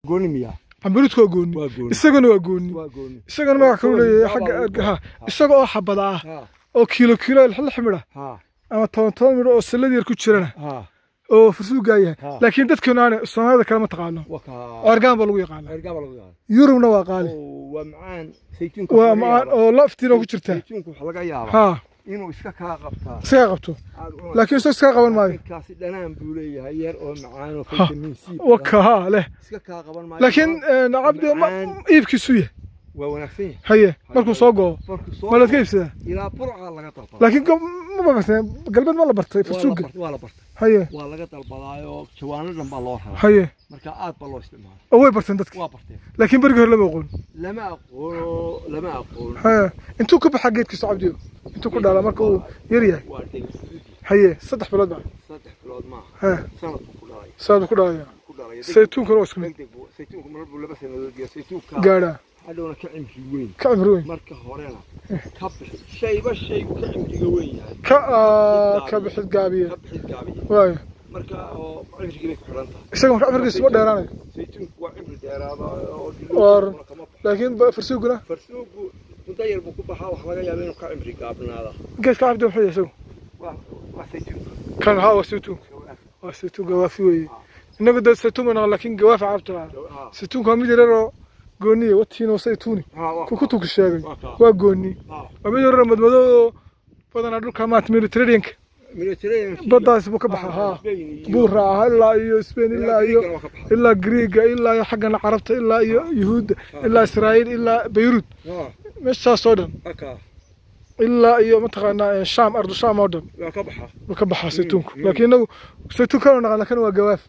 Gooni miyaa? Cambaluudku waa gooni. Waa gooni. Isagana waa gooni. Waa gooni. Isagana magac kalu leeyahay xagga ha, isaga oo xabada ah oo kiilo kiilo lix midha ama 10 10 midho oo sallad yar ku jirana oo fursuugaa yahay, laakiin dadkeenu aana Soomaalida kale ma taqaano. Ceergaan baa lagu yaqaana. Ceergaa baa lagu yaqaan. Yurubna waa qaali. Oo, waa macaan saytuunka. Waa macaan oo laftiina ku jirta. Saytuunka waxaa laga yaabaa inuu iska kaa qabtaa. Iskaga qabto. Aad cunayso. Laakiin isagoo iskaga qaban maayo. Kaasi dhanaan buu leeyahay yar oo macaan oo vitamin C badan. Waka ha leh. Iska kaa qaban maayo. Laakiin cabdi Macaan. Iibkiisu yahay Waa wanaagsan yahay. Haye, markuu soo go'o Markuu soo ma laska iibsadaa? Ilaa Burca laga dalbadaa. Laakiin ma bartay galbeed, ma la bartay Waa la fursuuga? Waa la bartay. Haye. Waa laga dalbadaayoo jawaano dhan baa loo raraa. Haye. Marka aad baa loo isticmaala. Oo way barteen dadki. Waa barteen. Laakiin berigii hore lama aqoon. Lama aqoon, lama aqoon. Haye, intuu ka baxaa geedkiisu cabdiyo, intuu ku dhalaa marka uu yar yahay? Waa dhega fudud yahay. Haye, 3 bilood baa? 3 bilood maaha. Haye. Sanad buu ku dhalaya. Sanad ku dhalaya. Ku dhalaya. Saytuunkana waa isku mid. Degdeg buu saytuunku mar buu 2 sanadood gaar saytuunka gaadhaa. Hadhowna ka cimri weyn. Ka cimri weyn. Marka horena ka bixi shayba shaygu ka cimriga weyn yahay. Ka bixid gaabiye. Ka bixid gaabiye. Waayo. Marka oo cimrigii bay ku xidhan tahay. Isaga marka cimrigiisu ma dheeraanayo. Saytuunku waa cimri dheeraada oo Waar. kama baxo. Laakiin farsuuguna Farsuugu muddo yar buu ku baxaa, waxa laga yaabaa inuu ka cimri gaabnaada. Geedka cabdi muxuu yahay isagu? Waa saytuunka. Kan ha waa saytuunka, waa saytuun gawaafi weeye. Innagu dee saytuun baynu naqan, laakiin gawaafi carabta ah. Saytuunka waa mid yaryar oo gooniya watiino saytuuni waa ku kutubka sheegay. Waa kaa. Waa gooni. Ha waa mid yaryar oo madmadow oo badanaa dhulka maanta Mediterraneanka Mediterranean baddaas buu ka baxaa ha, buu raacaa ilaa iyo Spain, ilaa iyo ilaa Greega, ilaa iyo xaggana Carabta, ilaa iyo Yuhuudda, ilaa Israa'iil, ilaa Beirut, meeshaas oo dhan, ilaa iyo mataqaanaa Shaam, ardu Shaam oo dhan waa ka baxaa. Buu ka baxaa saytuunku. Laakiin inagu saytuun kaloo naqaan, laakiin waa gawaaf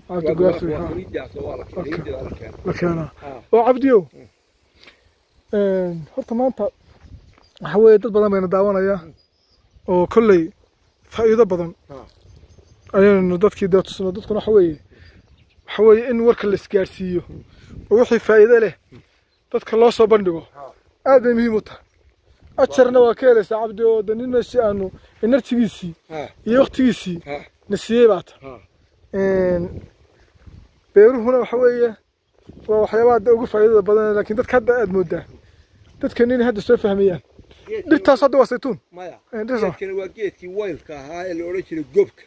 cabdi, gawaaf waa ha saliidaas oo waa la keenay, saliidda la keenay. La keenaa. Oo cabdiyow, horta maanta waxa weeye dad badan bayna daawanayaa oo kolley faa'iido badan ayaynu dadkii dee tusno. Dadkuna waxa weeye in warka la isgaarsiiyo oo wixii faa'iido leh dadka loo soo bandhigo aad bay muhiim u tahay. Ajarna waa ka helaysaa cabdi oo de nin meeshii aanu enerjigiisii iyo waqtigiisii na siiyey baa ta. Beeruhuna waxa weeye waa waxyaabaha hadda ugu faa'iidada badan, laakiin dadka hadda aad moodaa dadka inay hadda soo fahmayaan. Dhirtaas hadda waa saytuun? Maya. Dhirtaas Geedkani waa geedkii waylka ahaa ee la odhan jiray gobka.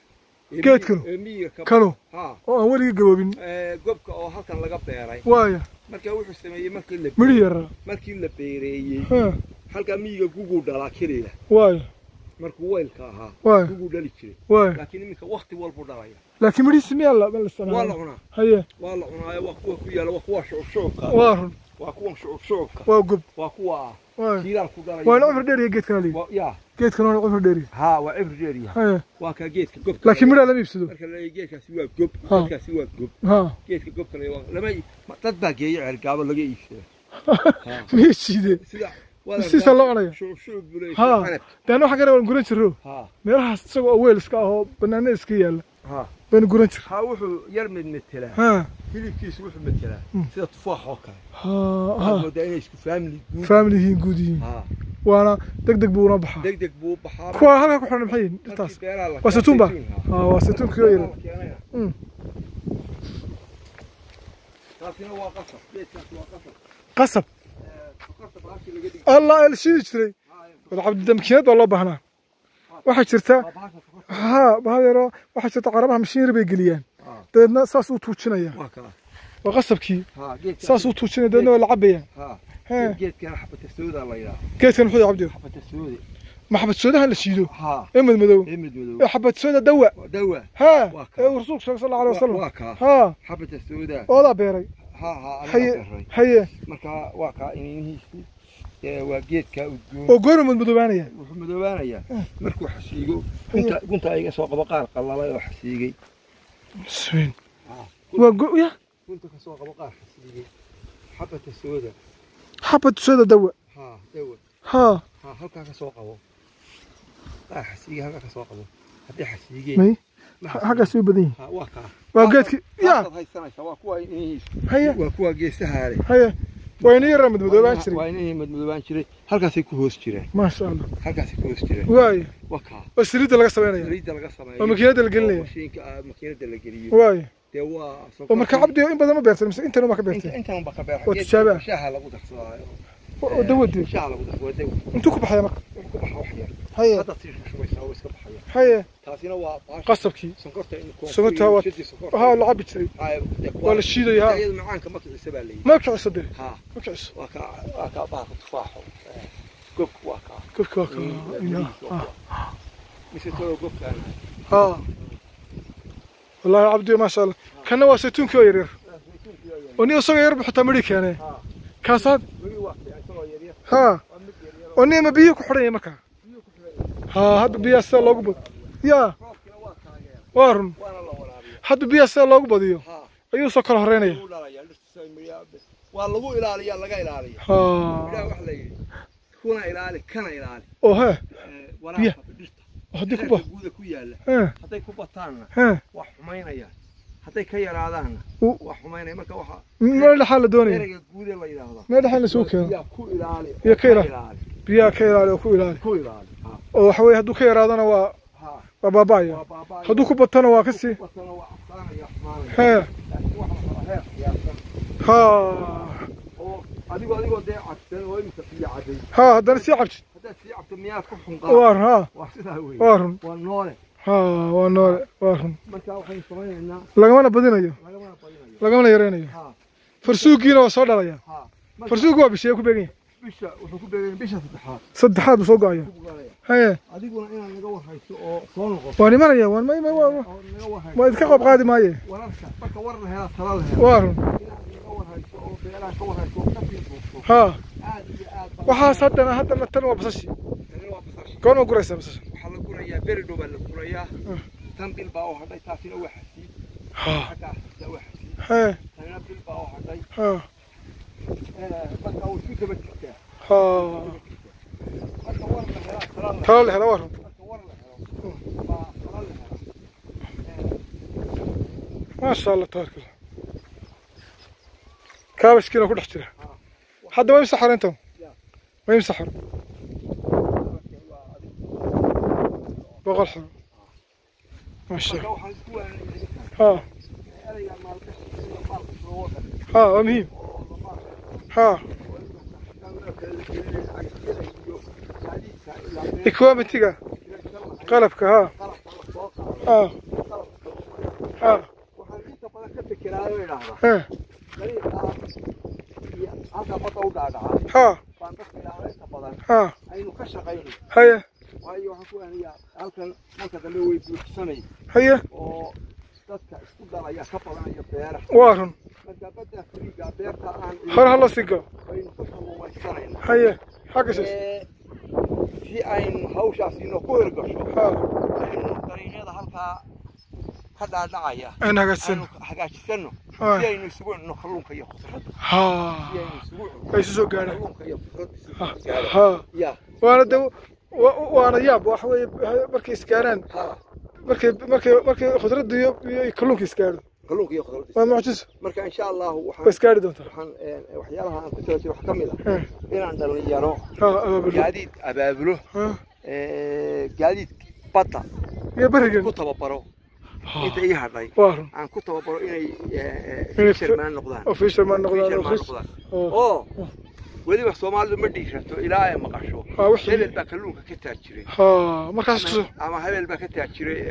Ee Geedkanu? Ee miyiga ka Kanu? Ha. Oo aan weligii gaboobin. Gobka oo halkan laga beeray. Waaya. Marka wuxuu sameeyey markii la Midhi yaraa. Markii la beereeyey ha halka miyiga guguu dhalaa keliya. Waaya. Markuu waylka ahaa waaya guguu dhali jiray. Waaya. Laakiin iminka waqti walbuu dhalaya. Laakiin midhiisi miyaa la ma la Waa la isticmaala? cunaa. Haye. Waa la cunaayo, waa kuwa ku yaala, waa kuwa shucub shucubka. Waa run. Waa kuwan shucub shucubka. Waa gob. Waa kuwa waaya jiilaal ku dhalaya. Waana cumri dheer yahay geedkan ali. Ya. Geedkan waana cumri dheer yahay. Ha, waa cimri dheer yahay. Haye. Waa kaa geedka gobka. Laakiin midhaa lama iibsado. Marka la leeyahay geedkaasi waa gob. Ha. Geedkaasi waa gob. Ha. Geedka gobka la lama dad baa geeya Ceergaabo laga iibsada. Miyay shiideen? Sida Sidiisa loo cunaya. Shucub shucub buu ha leeyahay canabka. Dee anna waxaan ka waan guran jirro meelahaas isagoo oo weel iska ah oo banaana iska yaalla Ha. baynu guran jir. Ha, wuxuu yar mid metelaa. Ha. Hilibkiisu wuxuu metelaa sida tufaax oo kale. Ha. Waxaad Ha. moodaa inay isku family guud. Family yihiin, guud yihiin. Ha. Waana deg deg buu una baxaa. Deg deg buu u baxaa. Kuwa halkaa ku xiran maxay yihiin dhirtaas? Markii beeraha la Waa saytuun ba? saytuun, ha. Ha, waa saytuunkii oo yar. Beeraha la keenayna. Taasina waa qasab, geedkaasi waa qasab. Qasab. Sokorta bahashii laga dhigi. Allah el shiidi jiray. Wada cabdi, makiinad baa loo baahnaa. Waxaa jirta Waa bahasha sokorta. Ha, bahal yaroo waxaa jirta carabaha mashiin bay geliyaan, dabeedna saas uu tuujinaya. Waa kaa. Waa qasabkii. Ha, geedkaasi. Saas uu tuujinaya, dabeedna waa la cabayaan. Ha. He. Geedkan xabata sooda la yidhaah. Geedkan muxuu yahay cabdi? Xabata soode. Ma xabad soodaha la shiido? Ha. Ee madmadow? Ee madmadow. Ee xabad sooda dawa. Waa dawa. Ha. Waa kaa. Ee uu rasuulku sheegay sal allahu alayhi wasalam. Waa kaa. Ha. Xabata sooda. Oodaa beeray? Ha ha, anigaa Haye. beeray. Haye. Marka waa kaa iniinihiisii. Waa geedka udgoon. Oo goorma madmadoobaanaya? Wuxuu madoobaanayaa markuu xasiigo. Gunta iga soo qabo qaar qallalay oo xasiigay. Bismiin waa go ya. Gunta ka soo qabo qaar xasiigay, xabata sooda. Xabad sooda dawa. Ha, dawa. Ha. Ha, halkaa ka soo qabo qaar xasiigay, halkaa ka soo qabo haddii xasiigeen. May Ma xaggaas u badan yihin. Ha, waa kaa. Waa geedkii ya. Kaasaad haysanaysaa, waa kuwa inihiisa. Haye. Waa kuwa geesaha leh. Haye, waa ina yaraa madmadoobaan jiray. Waa inihii madmadoobaan jiray, halkaasay ku hoos jireen. Maasha allah. Halkaasay ku hoos jireen. Waayo. Waa kaa. Oo saliidda laga sameynaya. Saliidda laga sameeyo. Oo makiinada la gelinaya. Oo mashiinka makiinada la geliyo. Waayo. Dee waa Oo marka Cabdi in badan ma beertay mise intan ma ka beertay? Intan ba ka beer. Oo tijaabo ah. Shaaha lagu darsadaayo. Oo dawadii. Shaaha lagu darsado dawo. Intuu ku baxaya marka? Wuxuu ku baxa wax yar. Haye. Hadda sii shubaysaa oo iska baxaya. Haye. Taasina waa baasha qasabkii. Sonkorta in ku Sonkorta waa la cabi jiray. Waa la shiidaya. Ha. Iyadu macaanka ma kicisa baa leeyahay. Ma kiciso dee. Ha. Ma kiciso. Waa ka bahalka tufaaxo. Gobka waa ka. Gobka waa ka. Mise tolo gobkaan. Ha. Wallahi Cabdi ma sha Allah. Kana waa saytuunkii oo yaryar. Oo nin isagoo yar buu xitaa midhi keenay. Kaasaad. Ha. Oo nin ma biyo ku xidhan yahay marka. Ha, hadda biyaha sida loogu badiyo. Ya. Waa run. Hadda biyaha sida loogu badiyo. Ayuu soo kala horeynaya. Waa lagu ilaaliyaa, laga ilaaliyaa. Ha. Ilaah wax la yidhi. Kuna ilaali, kana ilaali. Oo he. Waraabka dhirta. Haddii ku ba. Guuda ku yaala. Hadday ku bataanna. Waa xumaynayaan. Hadday ka yaraadaanna. Waa xumaynaya marka waxa. Meel dhaxal la doonaya. Erayga guuda la yiraahdo. Meel dhaxal la soo keeno. Biyaha ku ilaali. Biyaha ka ilaali. Biyaha ka ilaali oo ku ilaali. Ku ilaali. Oo waxa weeye hadduu ka yaraadana waa waa baaba'aya. Hadduu ku batana waa ka sii. Batana waa afsaanaya, xumaanaya. He. Laakiin waxa la rabaa heer qiyaastan. Ha. Oo adigoo dee cabsan oo imika biyo cabay. Ha, haddana sii cabtid. Haddaad sii cabto miyaad ku xunqaa? Waa run, ha. Waa sidaa weeye. Waa run. Waa noole. Ha, waa noole, waa run. Marka waxaynu samaynaynaa. Lagamana badinayo. Lagamana badinayo. Lagamana yareynayo. Ha. Farsuugiina waa soo dhalaya. Ha. Farsuugu waa bishee ku beegan yahay. Bisha wuxuu ku beegan yahay bisha saddexaad. Saddexaad buu soo go'aya. Haye. Adiguna inaad naga warhayso oo soo noqoto. Waan imanaya, waan ma ma idinka qoob qaadi maaye. Wararka marka war la helaa tala la helaa. Waa run. Inaad naga warhayso oo beeraha ka warhayso oo ka sii duubto. Ha. Aad iyo aad. Waxaas haddana tan waa basashi. Tani waa basashi. Goorma guraysaa basashi? Waxaa la gurayaa beri dhow baa la gurayaa. Tan bil baa u hadhay, taasina waa xasiid. Ha. Xaggaa xasiidta waa xasiid. Haye. Tanina bil baa u hadhay. Ha. Marka way isku daba jirtaa. Ha. Marka war la helaa tala la Tala la helaa, waa run. Marka war la helo baa tala la helaa. Ma sha Allah tabaaraka Allah. Kaabashkiina ku dhex jira. Hadda waa imsa xor intan? Waa imsa xor? 100 xor. Ma sha Allah. Ha. Ha, waa muhiim. Ha. Equipment-iga. Qalabka, ha. Ha. Ha. Waxaan inta badan ka fikiraayo idhaahdaa. Ha. Halka badda u dhaadhacaa. Ha. Baan dadka idhaahdaa inta badan. Ha. Aynu ka shaqayno. Haye. Waayo waxaan ku ahnayaa halkan marka dambe way buuxsamay. Haye. Oo dadka isku dhalaya ka badanaya beeraha. Waa run. Marka badda Afrika beerta aan Hore ha loo sii galo. Aynu ku kalluumaysanayna. Haye. Xagga siis. Si aynu hawshaas inoo ku hirgasho. Ha. Aynu dariiqyada halkaa ka dhaadhacaya. Aynu hagaajisano. Aynu hagaajisano. Si aynu isugu cunno kalluunka iyo khudradda. Ha. Si aynu isugu cunno. Ay isu soo gaadhaan. Kalluunka iyo khudradda isu soo gaadhaan. Ha. Ya. Waana de waana yaab waxa weeye markay isgaaraan. Ha. Markay khudradda iyo kalluunka isgaadho. Kalluunka iyo khudradda. Waa mucjiso. Marka insha Allah waxaan way isgaari doontaa. Waxaan waxyaalaha aan ku tala jiro waxa ka mid ah inaan dhalinyaro ha abaabulo. Gaadiid abaabulo. Ha. Gaadiid badda iyo berigan ku tababaro. Inta ii hadhay. Waa run. Aan ku tababaro inay fisherman noqdaan. Oo fisherman noqdaan. Oo weliba Soomaalidu ma dhiirato ilaa ay maqasho. Hebel baa kalluunka ka taajiray. Ha, markaas ku ama hebel baa ka taajiray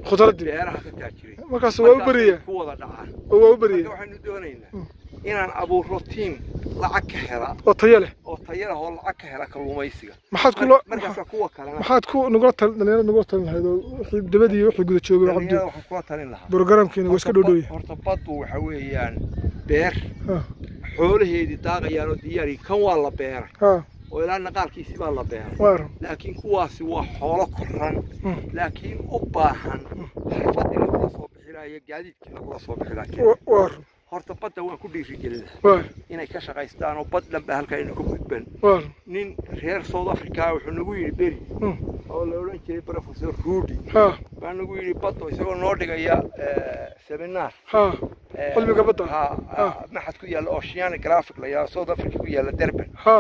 khudradii beeraha ka taajiray. Markaas waa u bariyaa. Ku wada dhacaan. Oo waa u bariyaa. Marka waxaynu doonaynaa inaan abuurro team lacag ka hela oo tayo leh. Oo tayo leh oo lacag ka hela kalluumaysiga. Maxaad ku markaas kuwa kalena maxaad ku nugula dhalinyarada nugula talin lahayd oo wixii dabadii wixii guda joogay Cabdi. Waxaan kula talin lahaa. Programkiina waa iska dhoodhooyay. Horta baddu waxa weeyaan beer. Xoolaheedii daaqayaan oo diyaari kan waa la beeray. Ha. Oo ilaa naqaalkiisii baa la beeray. Waa run. Laakiin kuwaasi waa xoolo koran. Laakiin u baahan xirfad in lagula soo bixinayo gaadiidkii lagula soo bixinayo. Waa run. Horta badda waan ku dhiirigelin lahaa. Waa. Inay ka shaqaystaan oo bad dhanba halkaa inay ku gudbaan. Waa run. Nin reer South Africa wuxuu nagu yidhi beri. Oo la odhan jiray Professor Rudy. Ha. Baa nagu yidhi badda isagoo noo dhigaya seminar. Ha. Qalbiga badda. Ha. Maxad ku yaalla Oceanographic la yiraahdo South Africa ku yaalla Durban. Ha.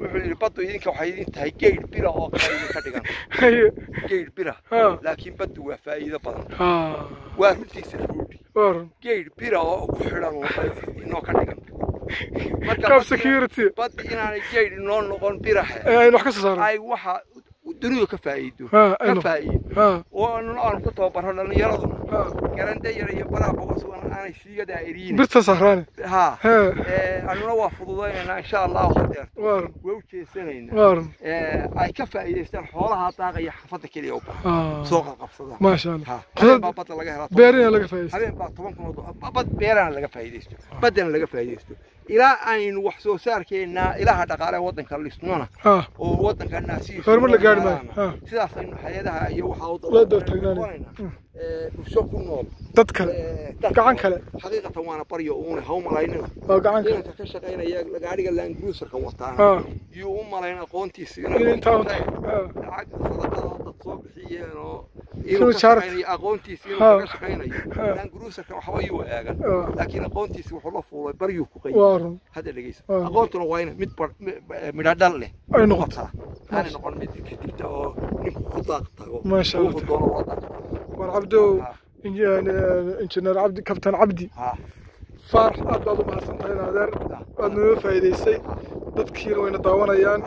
Wuxuu yidhi baddu idinka waxay idin tahay geed bira oo kale idinka dhigan. Haye. Geed bira. Ha. Laakiin baddu waa faa'iido badan. Ha. Waa runtiisa Rudy. Waa run. Geydh bira oo ku xidhan oo inoo ka dhigan. Marka qaab security baddi inaanay geydh inoo noqon biraxe ee aynu wax ka soo saarno, ay waxa dunidu ka faa'iido, ha ka aynu faa'iido, ha oo aanu ku tababaro dhallinyaraduna ha garanda yar iyo baraha boqosugan aanay siigadaa eriyin birta sahraani. Ha ha annuna waa fududaynaynaa insha allahu hadeer, waa run, way u jeesanaynaa waa run. Ay ka faa'iidaystaan xoolaha daaqaya xaafadda keliya u baahan ha soo qabqabsadaan. Maasha Allah. Ha, habeen baa badda laga helaa, beerina laga faa'iidaysto, habeen baa 10,000 oo bad beerana laga faa'iidaysto, baddana laga faa'iidaysto, ilaa aynu wax soo saarkeena ilaha dhaqaale waddanka lisnona ha oo waddanka naasiis horumar la gaari maayo. Ha sidaasaynu hay-adaha iyo waxaa u la daba taagnaanay. Bulsho ku nool dad kale dad gacan kale. Xaqiiqatan waana baryo uune, ha u malaynina waa gacan kale inanka ka shaqaynaya gaadhiga Land Cruiserka wataana ha yuu u malayn aqoontiisa in intaa un tahay. Ha lacag sadaqada oo dad soo bixiyeen oo Inuu inuu ka charity. shaqaynayo aqoontiisa inuu Ha. kaga shaqaynayo Ha. Land Cruiserka waxba yuu eegan, ha laakiin aqoontiisa wuxuu la fuulay baryuu ku qayay. Waa run. Hadda dhegeysa, Ha. aqoontuna waa in mid midho dhal leh ay noqoto, noqotaa, aanay noqon mid kadibta oo ninku ku daaq tago, Maasha Allah. wuxuu doono waa daaq. War Cabdow, Ha. Injineer Cabdi, Kabtan Cabdi ha Faarax, aad baad u mahadsantahay adeer, waad nooga faa'iidaysay, dadkiina wayna daawanayaan,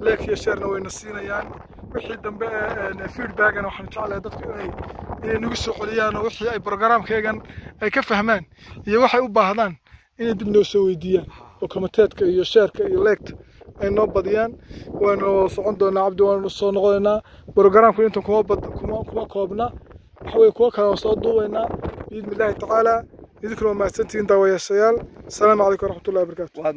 like iyo sharena wayna siinayaan. Wixii dambe ee feedbackana waxaan jeclahay dadku inay nagu soo celiyaan, oo wixii ay programkeegan ay ka fahmaan iyo waxay u baahdaan inay dib noo soo weydiiyaan, oo commenteedka iyo shareka iyo liketa ay noo badiyaan. Waanu socon doonaa Cabdi, waanu soo noqonaynaa. Programku intan kuma bad kuma koobna, waxa weye kuwo kale waan soo duubaynaa biidni illaahi tacaala. Idinkuna waa mahadsantihiin daawayaashayaal. Asalaamu calaykum waraxmatullahi wabarakaatu. Waad